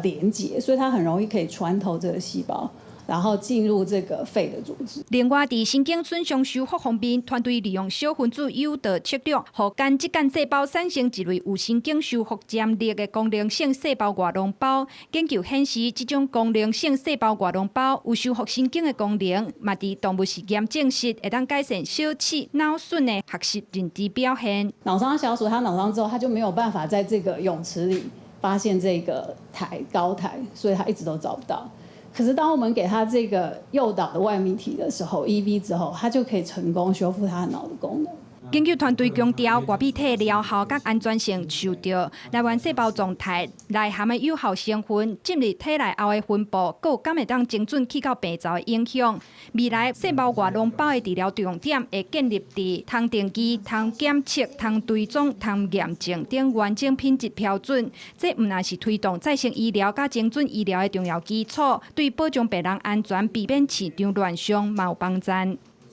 連結，所以它很容易可以穿透這個細胞，然後進入這個肺的組織。另外，佇神經損傷修復方面，團隊利用小分子誘導策略，予間質幹細胞產生一類有神經修復潛力的功能性細胞外囊胞。研究顯示，這種功能性細胞外囊胞有修復神經的功能，嘛佇動物實驗證實，會當改善小鼠腦損的學習認知表現。腦傷小鼠，它腦傷之後，它就沒有辦法在這個泳池裡發現這個苔高苔，所以它一直都找不到。可是當我們給他這個誘導的外泌體的時候，EV 之後，他就可以成功修復他的腦的功能。研究團隊強調，外泌體療效佮安全性受著來源細胞狀態、內含的有效成分、進入體內後的分布，閣有敢會當精準去到病灶的影響。未來細胞外囊胞的治療重點會建立佇通定期、通檢測、通追蹤、通驗證等完整品質標準。這毋但是推動再生醫療佮精準醫療的重要基礎，對保障病人安全、避免市場亂象嘛有幫助。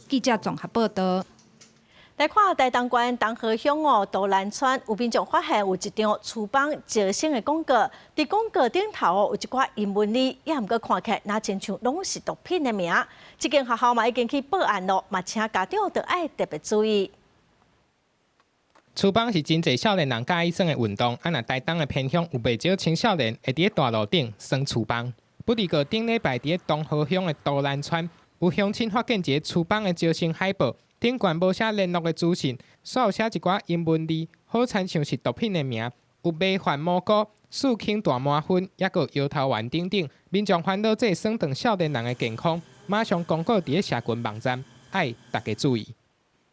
記者綜合報道。來看台東縣東河鄉哦，都蘭村有民眾發現有一張廚房招生的廣告，佇廣告頂頭哦有一寡英文字，也毋過看起來若親像攏是毒品的名。這間學校嘛已經去報案咯，嘛請家長著愛特別注意。廚房是真濟少年人佮意耍的運動，啊若台東的偏鄉有袂少青少年會佇咧大路頂耍廚房。不過頂禮拜佇咧東河鄉的都蘭村，有鄉親發現一个廚房的招生海報。頂懸無寫聯絡的資訊，煞有寫一寡英文字，好親像是毒品的名，有迷幻蘑菇、四氫大麻酚，抑閣搖頭丸等等。民眾煩惱這損斷少年人的健康，馬上公告佇咧社群網站，愛大家注意。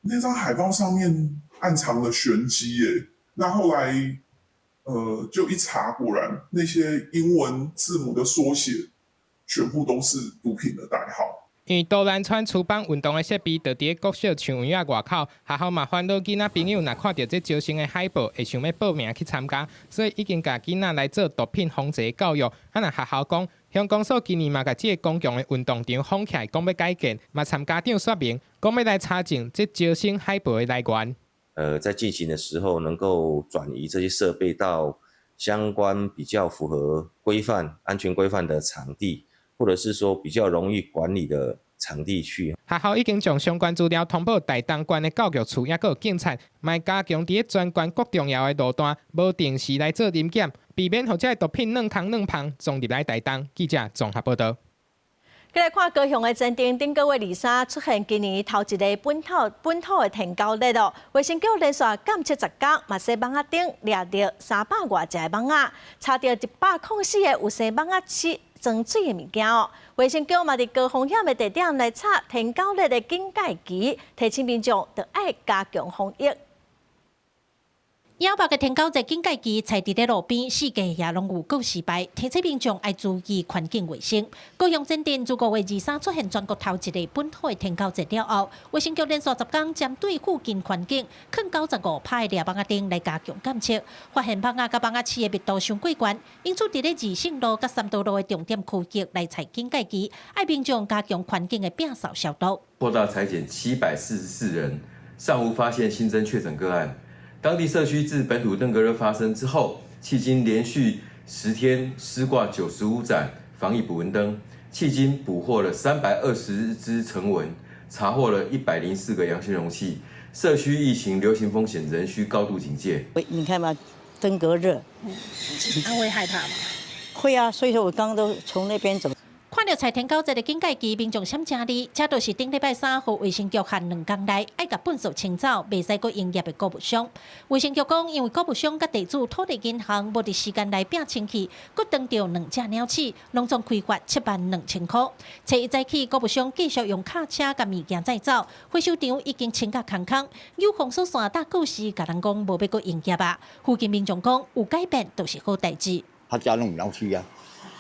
那張海報上面暗藏了玄機耶！那後來，就一查，果然那些英文字母的縮寫，全部都是毒品的代號。因為都蘭村廚房運動的設備就佇咧國小樹園仔外口，學校嘛煩惱囡仔朋友若看著這招生的海報，會想欲報名去參加，所以已經共囡仔來做毒品防治教育。啊，若學校講，鄉公所今年嘛共這个公共的運動場封起來，講欲改建，嘛參家長說明，講欲來查證這招生海報的來源。在進行的時候，能夠轉移這些設備到相關比較符合規範、安全規範的場地。或者是說比較容易管理的場地去。學校已經將相關資料通報台東縣的教育處，抑閣有警察，嘛加強佇咧全縣各重要的路段，無定時來做臨檢，避免予這个毒品軟空軟芳撞入來台東。記者綜合報道。繼來看高雄的前鎮，頂個月23出現今年頭一个本土的天狗熱哦。衛生局連續監測10工，嘛洗網仔頂掠著300外隻蠓仔，查著104個有生蠓仔刺裝水的物件哦。衛生局嘛佇高風險的地點來插天狗熱的警戒旗，提醒民眾著愛加強防疫。野白的天狗熱警戒旗採佇咧路邊，四界也攏有告示牌，提醒民眾愛注意環境衛生。高雄前鎮自5月23出現全國頭一个本土的天狗熱了後，衛生局連續10工針對附近環境，囥95趴的掠網仔燈來加強監測，發現蠓仔佮蠓仔刺的密度傷過懸，因此佇咧二聖路佮三多路的重點區域來採警戒旗，愛民眾加強環境的摒掃消毒。擴大採檢744人。尚無發現新增確診個案。當地社區自本土登革熱發生之後，迄今連續10天施掛95盞防疫捕蚊燈，迄今捕獲了320隻成蚊，查獲了104個陽性容器。社區疫情流行風險仍需高度警戒。你看嘛，登革熱，他會害怕嗎？會啊，所以說我剛剛都從那邊走。看著蔡天狗這个警戒機，民眾閃誠厲，這都是頂禮拜三，予衛生局限兩工內愛共糞埽清走，袂使閣營業的穀物商。衛生局講，因為穀物商佮地主土地銀行無佇時間內摒清氣，閣當著兩隻鳥鼠，攏總開罰72,000箍。初一早起，穀物商繼續用卡車共物件載走，回收場已經清甲空空。有封鎖線搭告示，共人講無欲閣營業啊。附近民眾講，有改變就是好代誌。較早攏有老鼠啊。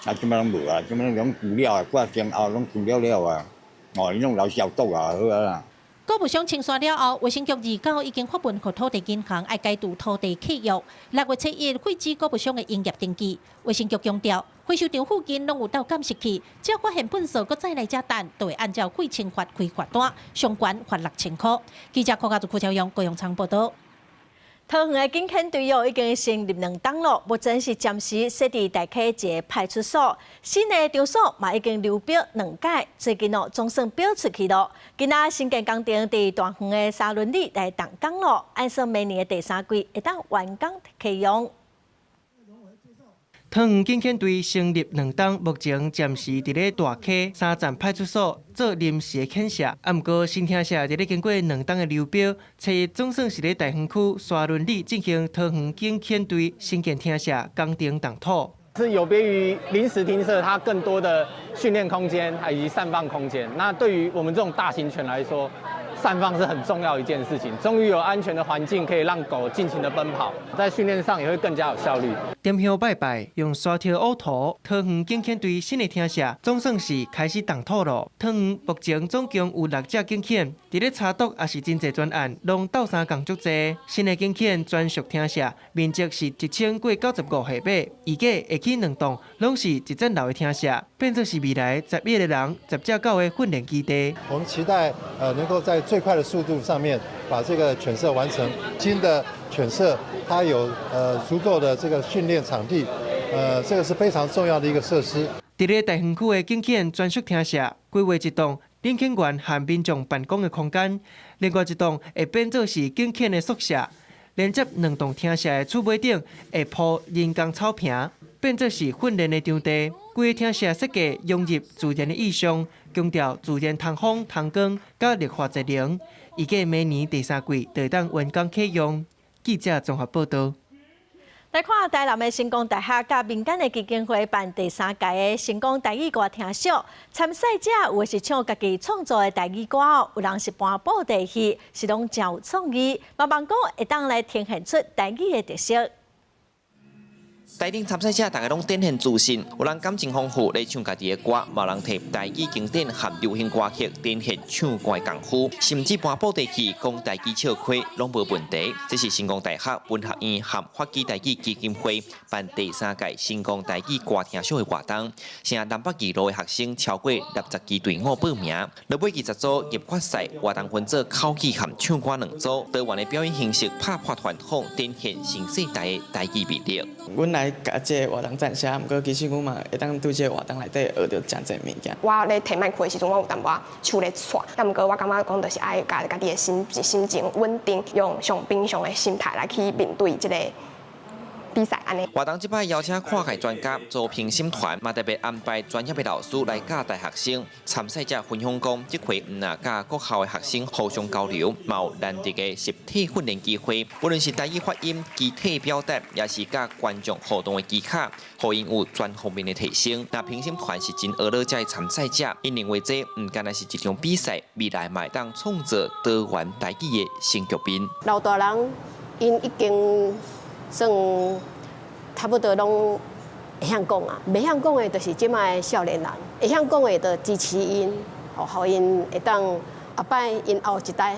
啊，這擺攏無啊，這擺攏除了啊，掛前後攏除了了啊，哦，伊攏留消毒啊，好啊啦。穀物商清算了後，衛生局29已經發文予土地銀行愛解除土地契約。6月7日廢止穀物商的營業登記。衛生局強調，回收場附近攏有鬥監視器，只要發現糞埽閣再來遮擲，就會按照廢清法開罰單，上懸罰6000箍。記者柯家族柯超勇高雄倉報道。桃園的警犬隊哦已經成立2冬咯，目前是暫時設佇大溪一個派出所，新的場所嘛已經流標兩屆，最近哦總算標出去咯。今仔新建工程佇大園的沙崙里來動工咯，按算明年的第三季會當完工啟用。桃園警犬隊成立兩冬，目前暫時佇咧大溪三站派出所做臨時的犬舍。啊，毋過新廳舍佇咧經過兩冬的流標，初一總算是咧大園區沙崙里進行桃園警犬隊新建廳舍工程動土。是有別於臨時停設，它更多的訓練空間以及散放空間。那對於我們這種大型犬來說，散放是很重要一件事情。終於有安全的環境，可以讓狗盡情的奔跑，在訓練上也會更加有效率。點香拜拜，用沙石挖土，桃園警犬隊新的廳舍總算是開始動土咯。桃園目前總共有六隻警犬，佇咧查毒也是真濟專案，攏鬥相共足濟。新的警犬專屬廳舍面積是1095平米，預計會起兩棟，攏是一層樓的廳舍，變做是未來11個人10隻狗的訓練基地。我們期待能夠在最快的速度上面把這個犬舍完成。新的犬舍它有足夠的這個訓練場地，這個是非常重要的一個設施。佇咧大園區的警犬專屬廳舍，規劃一棟領犬員和民眾辦公的空間，另外一棟會變做是警犬的宿舍。連接兩棟廳舍的厝尾頂會鋪人工草坪，變做是訓練的場地。規个廳舍設計融入自然的意象，強調自然通風、通光、佮綠化節能。預計明年第三季就會當完工啟用。記者綜合報道。來看台南的成功大學佮民間的基金會辦第三屆的成功台語歌聽賞，參賽者有的是唱家己創作的台語歌哦，有人是搬布袋戲，是攏誠有創意，嘛望講會當來呈現出台語的特色。台頂參賽者逐家攏展現自信，有人感情豐富咧唱家己的歌，嘛有人提台語經典和流行歌曲展現唱歌的功夫，甚至搬布袋戲講台語笑話攏無問題。這是成功大學文學院和發基台語基金會辦第三屆成功台語歌聽賞的活動，成南北二路的學生超過60支隊伍報名，落尾20組入決賽活動分做口語和唱歌兩組，多元的表演形式拍破傳統，展現新世代的台語魅力。阮來共這個活動贊聲，毋過其實阮嘛會當對這個活動內底學著誠濟物件。我咧提麥克的時陣，我有淡薄仔手咧掣，但毋過我感覺講就是愛共家己的心情穩定，用上平常的心態來去面對這個比賽按呢。活動這擺邀請跨界專家做評審團，嘛特別安排專業的老師來教大學生參賽者分享講，這回毋但佮各校的學生互相交流，嘛有難得的實體訓練機會。無論是台語發音、肢體表達，抑是佮觀眾互動的技巧，予𪜶有全方面的提升。那評審團是真呵咾這參賽者，𪜶認為這毋干焦是一場比賽，未來嘛會當創造多元台語的新局面。老大人𪜶已經算差不多攏會曉講啊，袂曉講的，就是這擺的少年人；會曉講的，就支持𪜶，予𪜶會當後擺𪜶後一代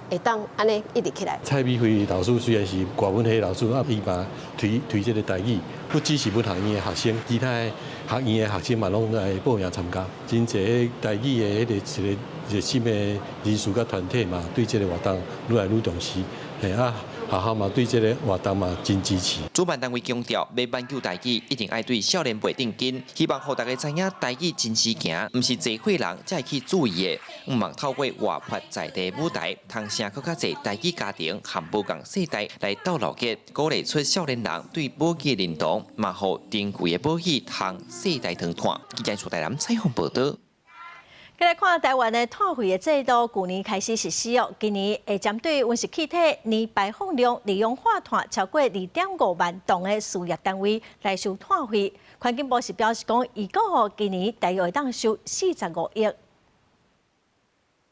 會當按呢一直起來。蔡美惠老師雖然是外文系老師，啊，伊嘛推推這個台語，不只是阮學院的學生，其他的學院的學生嘛攏來報名參加，真濟台語的彼個一個熱心的人士佮團體嘛，對這个活動愈來愈重視，嘿啊，學校嘛對這个活動嘛真支持。主辦單位強調，欲挽救台語，一定愛對少年袂頂緊，希望予大家知影台語真時行，毋是濟歲人才會去注意的。毋望透過活潑在地舞台，通成閣較濟台語家庭和無仝世代來鬥鬧熱，鼓勵出少年人對母語認同，嘛予珍貴的母語通世代傳傳。記者出台南採訪報導。來看台灣的碳費的制度，舊年開始實施哦。今年會針對溫室氣體年排放量、二氧化碳超過2.5萬噸的事業單位來收碳費。環境部是表示講，預估哦，今年大約會當收45億。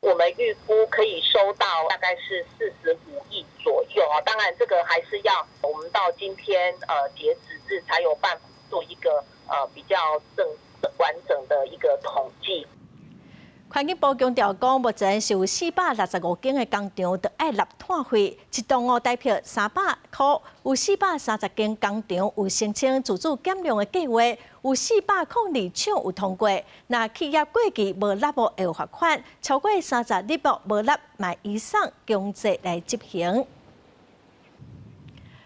我們預估可以收到大概是45億左右啊。當然，這個還是要我們到今天截止日才有辦法做一個比較正完整的一個統計。環境部強調講，目前是有465間的工廠著愛納碳費，一棟哦代表300箍，有430間工廠有申請自主減量的計劃，有402廠有通過。若企業過期無納會有罰款，超過30日無納，嘛依送強制來執行。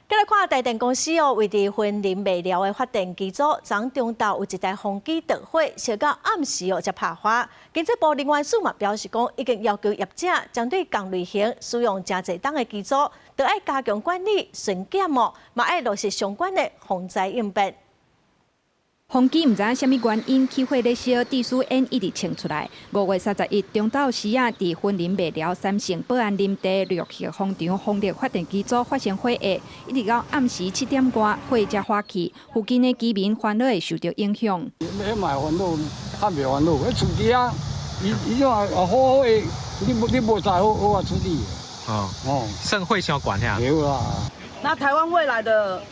再來看台電公司哦，位佇雲林麥寮的發電機組，昨中晝有一台風機著火，燒到暗時哦才拍花。經濟部能源署嘛表示講，已經要求業者針對仝類型使用誠濟冬的機組，都愛加強管理、巡檢哦，嘛愛落實相關的防災應變。風機毋知影啥物原因起火咧燒，致使煙一直衝出來。5月31中晝時仔，佇雲林麥寮三聖保安林地六號風場風力發電機組發生火災，一直到暗時7點外火才發去，附近的居民煩惱會受著影響。彼嘛會煩惱，較袂煩惱。彼厝機啊，伊伊種也好好的，你無知好好啊處理。哦哦，算火傷懸遐。對啦。那台灣未來的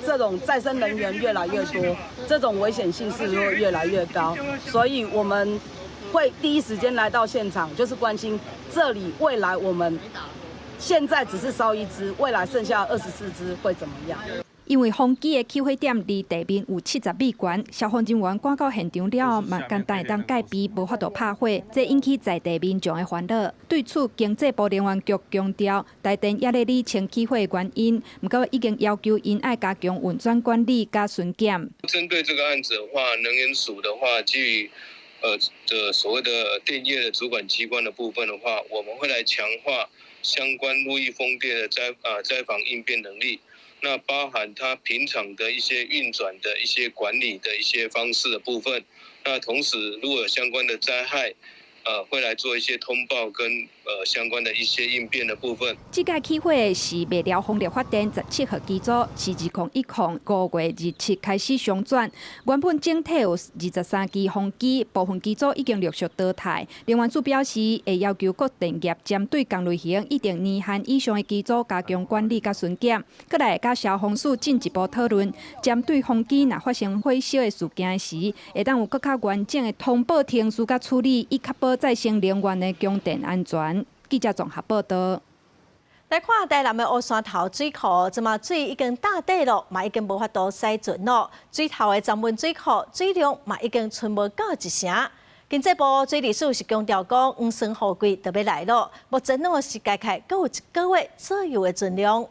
這種再生能源越來越多，這種危險性是會越來越高，所以我們會第一時間來到現場，就是關心這裡未來我們現在只是燒一支，未來剩下24支會怎麼樣？因為風機的起火點離地面有70米懸，消防人員趕到現場了後，嘛簡單會當戒備，無法度拍火，這引起在地民眾的煩惱。對此，經濟部能源局強調，台電猶咧理清起火的原因，毋過已經要求𪜶愛加強運轉管理佮巡檢。針對這個案子的話，能源署的話，基於的所謂的電業的主管機關的部分的話，我們會來強化相關陸域風電的災防應變能力。那包含它平常的一些運轉的一些管理的一些方式的部分，那同時如果有相關的災害，會來做一些通報跟相關的一些應變的部分。這擺起火的是麥寮風力發電17號機組，是20105月27開始商轉。原本整體有23機風機，部分機組已經陸續淘汰。能源署表示，會要求各電業針對仝類型一定年限以上的機組加強管理佮巡檢。閣來佮消防署進一步討論，針對風機若發生火燒的事件時，會當有閣較完整的通報程序佮處理，以確保再生能源的供電安全。記者綜合報導。來看台南的烏山頭水庫，這馬水已經打底囉，嘛已經無法度駛船囉。水頭的鏨文水庫水量嘛已經賰無夠一成。經濟部水利署是強調講，黃酸雨季就欲來囉，目前攏是大概閣有一個月左右的存量。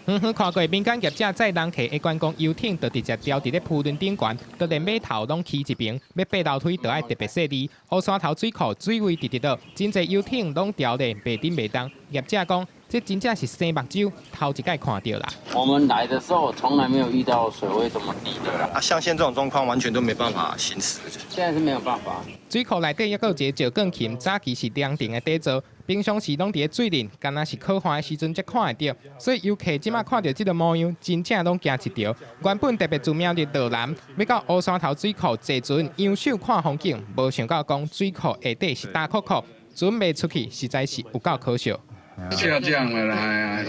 遠遠看過民間業者載人客的觀光遊艇，就直接吊佇咧浮輪頂懸，就連碼頭攏起一爿，欲爬樓梯就愛特別細膩。烏山頭水庫水位直直落，真濟遊艇攏吊咧袂振袂動。業者講，這真正是生目睭頭一擺看著啦。我們來的時候從來沒有遇到水位這麼低的啦。啊，像現在這種狀況，完全都沒辦法行駛。現在是沒有辦法。水庫內底猶閣有一個石鋼琴，早期是涼亭的底座，平常時攏佇咧水裡，敢若是靠岸的時陣才看會著。所以遊客這馬看著這個模樣，真正攏驚一趒。原本特別註明佇羅南，欲到烏山頭水庫坐船仰首看風景，無想到講水庫下底是焦涸涸，船袂出去，實在是有夠可惜。下降了啦，哎呀，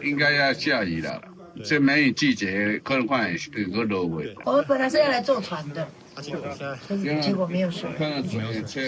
應該要下雨了。這梅雨季節可能會會落雨。我本來是要來坐船的，結果沒有水，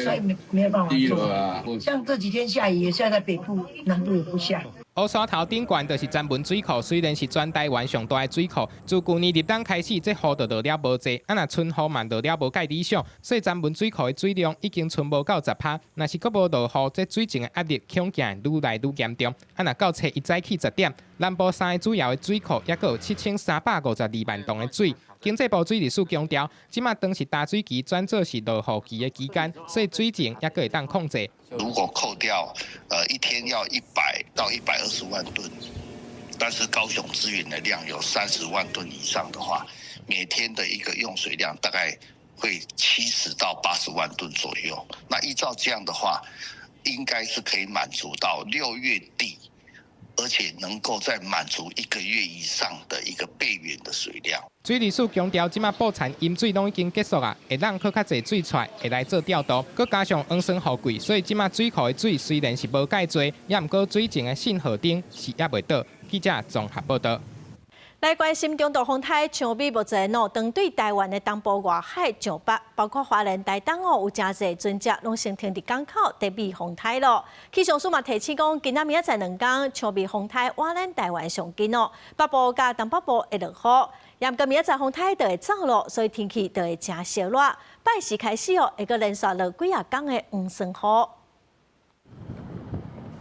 所以沒有辦法坐。像這幾天下雨，也下在北部，南部也不下。乌山头顶悬就是詹文水库，虽然是全台湾上大的水库，自旧年入冬开始，这雨就落了无济，啊若春雨嘛落了无介理想，所以詹文水库的水量已经賰无到10%。若是阁无落雨，这水情的压力恐惊愈来愈严重。啊若到初一早起10点，南部三个主要的水库抑阁有7352万吨的水。经济部水利署强调，这马当是大水期转做是落雨期的期间，所以水情抑阁会当控制。如果扣掉，一天要100到120万吨，但是高雄支援的量有30万吨以上的话，每天的一个用水量大概会70到80万吨左右。那依照这样的话，应该是可以满足到6月底。而且能够再满足一个月以上的一个备援的水量。水利署强调，这马补田引水拢已经结束啊，会当阁较济水出来，会来做调度。阁加上黄酸雨季，所以这马水库的水虽然是无介济，也毋过水情的信号灯是犹未倒。记者综合报道。来关心中度风台长美目前哦，当对台湾的东部外海上北，包括花莲、台东哦，有诚济船只拢先停伫港口等避风台咯。气象署嘛提醒讲，今仔明仔载两工长美风台倚咱台湾上近哦，北部佮东北部会落雨，也毋过明仔载风台就会走咯，所以天气就会诚烧热。拜四开始哦，会阁连续落几仔工的黄酸雨。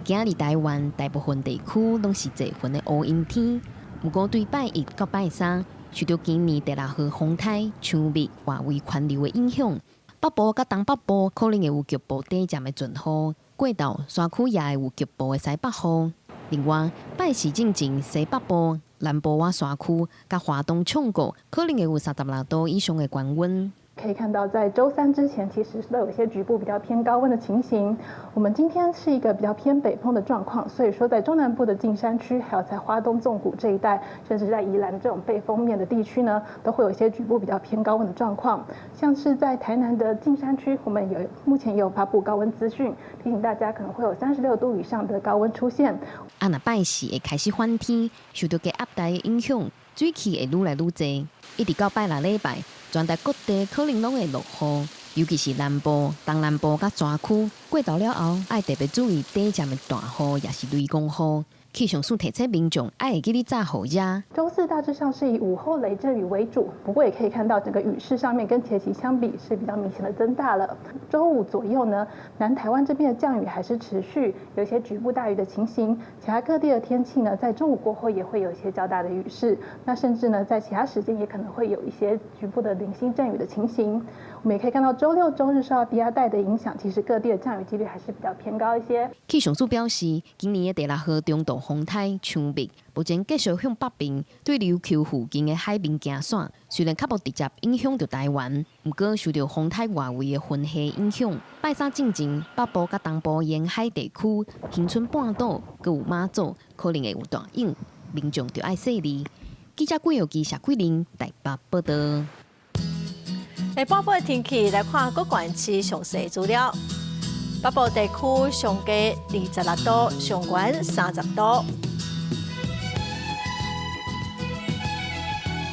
今日台湾大部分地区拢是济云的乌阴天。毋过对拜一到拜三，受到今年第六号风台强密外围环流的影响，北部佮东北部可能会有局部短暂的阵雨，过渡山区也会有局部的西北雨。另外，拜四进前西北部、南部倚山区佮花东冲谷可能会有36度以上的高温。可以看到，在周三之前，其实都有一些局部比较偏高温的情形。我们今天是一个比较偏北风的状况，所以说在中南部的近山区，还有在花东纵谷这一带，甚至在宜兰这种背风面的地区呢，都会有一些局部比较偏高温的状况。像是在台南的近山区，我们有目前也有发布高温资讯，提醒大家可能会有36度以上的高温出现。啊，若拜四会开始反天，受到低压带的影响，水汽会愈来愈济，一直到拜六礼拜。全台各地可能拢会落雨，尤其是南部、东南部佮山区，过昼了后，爱特别注意短暂的大雨，抑是雷公雨。气象署提醒民众，爱会记得扎雨遮。周四大致上是以午后雷阵雨为主，不过也可以看到整个雨势上面跟前期相比是比较明显的增大了。周五左右呢，南台湾这边的降雨还是持续，有一些局部大雨的情形。其他各地的天气呢，在周五过后也会有一些较大的雨势，那甚至呢，在其他时间也可能会有一些局部的零星阵雨的情形。我们也可以看到周六、周日受到低压带的影响，其实各地的降雨几率还是比较偏高一些。气象署表示，今年的第六号中度风台强密，目前继续向北边对琉球附近的海面行线，虽然较无直接影响著台湾，毋过受著风台外围的云系影响，拜三进前北部佮东部沿海地区、恒春半岛、阁有马祖可能会有大雨，民众著爱细腻。记者郭耀基、谢桂玲台北报道。下半晡的天气来看各县市详细资料。北部地区上低26度，上悬30度。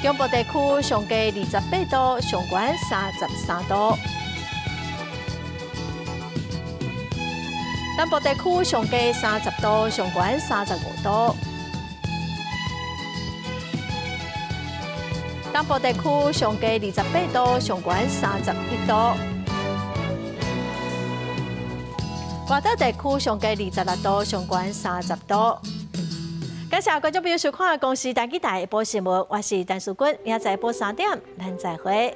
中部地区上低28度，上悬33度。南部地区上低30度，上悬35度。东部地区上低28度，上悬31度。外岛地区上低26度，上悬30度。感谢观众朋友收看《公视台语台》下晡新闻，我是陈淑君，明仔载下晡3点，咱再会。